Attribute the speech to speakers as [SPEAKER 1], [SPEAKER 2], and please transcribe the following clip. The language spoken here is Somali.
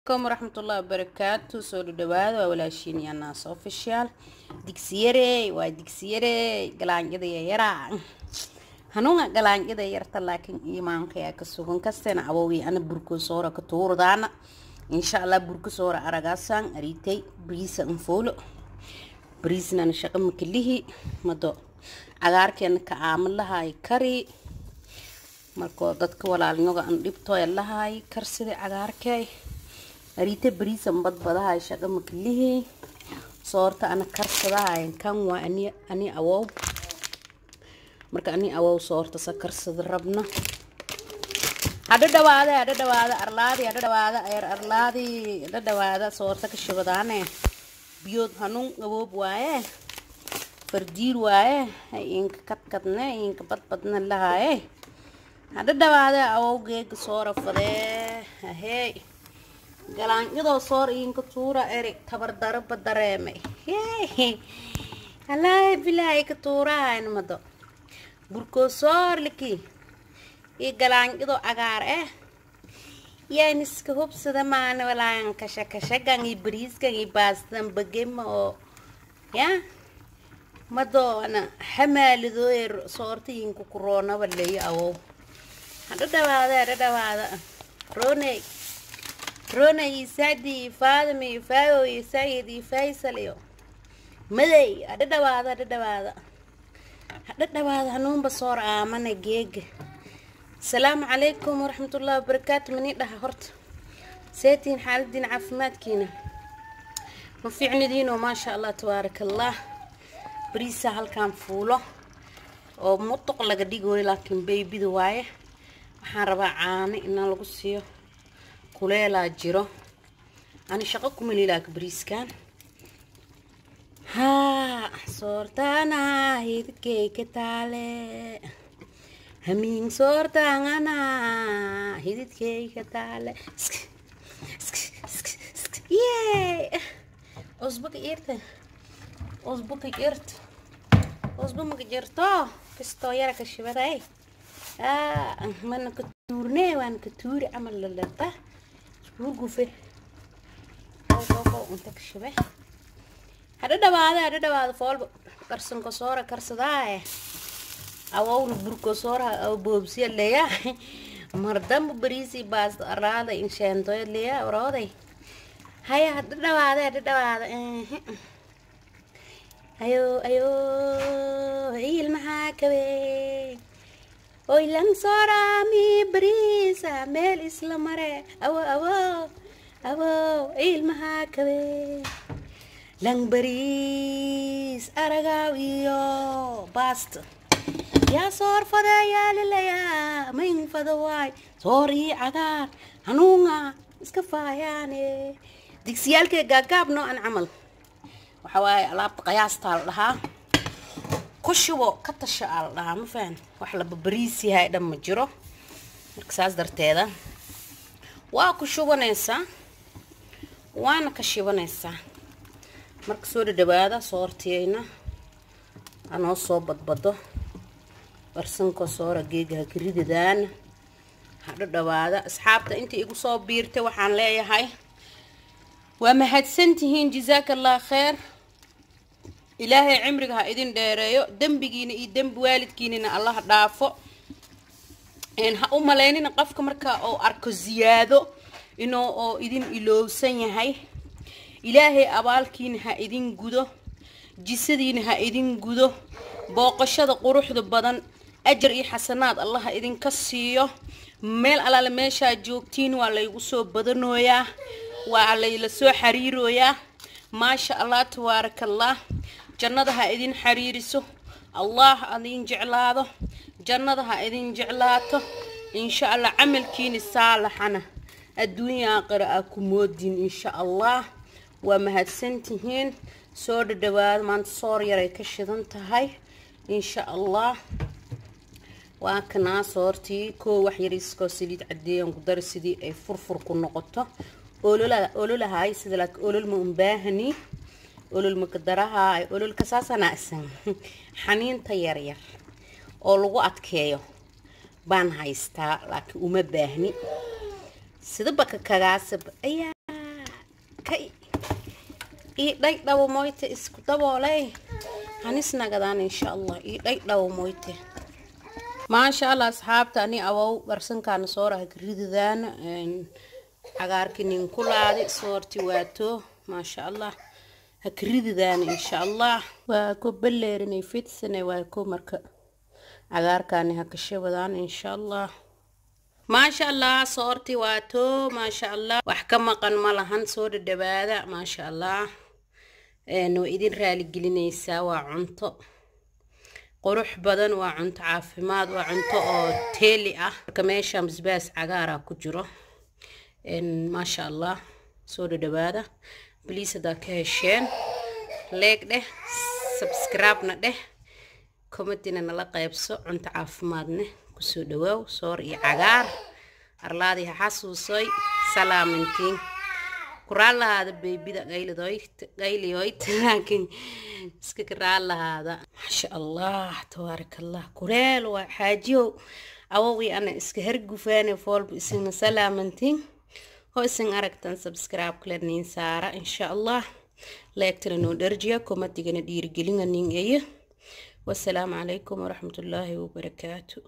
[SPEAKER 1] Waraxmatullahi wabarakaatu. Soo dhadhawaada, waa walaashiin Yanaas Official. Digsiyarey waa digsiyarey, galaanyada yaraa hanuunga galaanyada yarta, laakiin iimaanka yaa ka sugan kasteena awowgii ana burko soora ka tuurdaana, insha Allah. Burko soora aragaasaan ariitay bariisa anfoolo bariisnana shaqa makalihi mado cagaarkeena ka aama lahaay kari. Markoo dadka walaalnyoga an dhibtooya lahaay karsida cagaarkay ariite bariisan badbadahay shaqa makalihi soorta ana karsadahay. Kan waa ani awow. Marka ani awow soorta sa karsada rabna. Hadha dhawaada, hadha dhawaada, arlaadi hadha dhawaada, eer arlaadi hadha dhawaada. Soorta ka shubadaane biyood hanuun qaboob waaye, fardiir waaye, inka kadkadne inka badbadna lahaaye. Hadha dhawaada, awowgeega soora fadee. Ahey, galaanyadoo soor inka tuura erig tabardaraba dareemay. Alaahi bilaahi ka tuurahayn mado burkoo soor liki iyo galaanyadoo cagaar eh yaan iska hubsada maana walaan kasha kashagan iyo bariiskan iyo baastan bagema oo ya madoona xamaalidooy soortayinku kuroonaba leeyo. Awow, hadha dhawaada, hadha dhawaada. Rooney, rooney iyo sacdi iyo faadima iyo faago iyo sayid iyo faysal iyo maday, hadha dhawaada, hadha dhawaada, hadha dhawaada. Hanuunba soor aamana geega. Asalaamu calaykum waraxmatullahi wabarakaatu. Mani dhaha horta, seetiin xaaladiin, caafimaadkiina ma fiicnidiinoo? Maasha Allah, tabaaraka Allah. Bariisa halkaan fuulo oo mutuq laga dhigooyo, laakiin beybida waaye. Waxaan rabaa caano inaan lagu siiyo, kuleelaa jiro. Ani shaqo kumali laakiin bariiskan haa soortaana hididkay ka taale hamiin soortaangana hididkay ka taale. Yee, cusbo ka irta, cusbo ka jirto, cusbo maka jirto, kastoo yara ka shibaday mana ka tuurne, waan ka tuuri camal lalata hurgufe inta ka shibe. Hadha dhawaada, hadha dhawaada. Foolba karsanko soora karsadaaye, awowna burko soora aw boobsiya leya. Mardamba bariisi baasta araada insheantoya leya orooday. Haya, hadha dhawaada, hadha dhawaada. Ayo ayo, ciil maxaa kabe oy lang soorami bariisa meel isla mare. Awo awo awo, ciil maxaa kabe lang bariis aragaaw iyo baasta yaa soor fada yaa mayn fada waay soor iyo cagaar hanuunga iska faayaane. Digsiyaalkee gaagaab noocan camal waxa waaye alaabta qiyaastaa la dhahaa, ku shubo ka tasha aa la dhahaa. Ma fahan, wax laba bariis yahay dhan ma jiro. Marka saas darteeda waa ku shubanaysaa waana ka shibanaysaa. Marka soo dhadhawaada, soortiyeyna anoo soo badbado barsanko soora geega hakaridadaan. Hadha dhawaada asxaabta inta igu soo biirtay, waxaan leeyahay waa mahadsantihiin, jazaaka Allah kheer. Ilaahay cimriga ha idin dheereeyo, dembigiina iyo dembi waalidkiinina Allah dhaafo. Ha u malaynina qofka marka oo arko ziyaado inuu oo idin ilowsan yahay. Ilaahay abaalkiina ha idin gudo, jisadiina ha idin gudo, booqashada quruxda badan ajar iyo xasanaad Allah ha idinka siiyo. Meel alaale meeshaa joogtiin waa laygu soo badanooyaa, waa layla soo xariirooyaa. Maasha Allah, tabaaraka Allah. Jannada ha idin xariiriso, Allah idin jeclaado, jannada ha idin jeclaato, insha Allah. Camalkiini saalaxana adduunya aakhira aa ku moodin, insha Allah. Waa mahadsantihiin, soo dhadhawaada. Maanta soor yaray ka shidan tahay, insha Allah. Waa kanaa soortii koo, wax yariiskoo saliid cadeeyan ku dari sidii ay furfur ku noqoto. Ololahay sida, laakiin olol ma unbaahani, olol maka darahaay. Ololka saasana isan xaniinta yaryar oo lagu adkeeyo baan haystaa, laakiin uma baahni sidaba ka kagaasaba ayaa. Kay ii dhay dhabo moyte isku daboolay hanisnagadaan insha Allah, ii dhay dhabo moyte. Maasha Allah asxaabta, ani awow garsankaana sooraha karididaan cagaarki nin ku laadi soorti waato. Maasha Allah, ha karididaan insha Allah. Waa ku baleerinay fidsane, waa ku marka cagaarkaani ha kashabadaan insha Allah. Maasha Allah, soorti waato. Maasha Allah, wax ka maqan ma lahan. Soo dhadhawaada. Maasha Allah, waa idin raaligelinaysaa. Waa cunto qurux badan, waa cunto caafimaad, waa cunto oo teeli ah. Marka meesha basbaas cagaara ku jiro. Maasha Allah, soo dhadhawaada. Bliis haddaa ka hesheen leeg dheh, subscribe-na dheh, commentina nala qaybso. Cunto caafimaadne kusoo dhawaaw, soor iyo cagaar arlaadii ha xasuusoy. Salaamantiin kuraan lahaada beybida qayliyoyd, laakiin iska karaan lahaada. Maasha Allah, tabaaraka Allah. Kuleel waa xaajiyow awowgii ana iska hergufaane foolba. Isina salaamantiin ho isin aragtan subscribe kale niin saara insha Allah, leegtana noo dharjiya, komadigana dhiirigelina nin eye. Wasalaamu calaykum waraxmatullaahi wabarakaatu.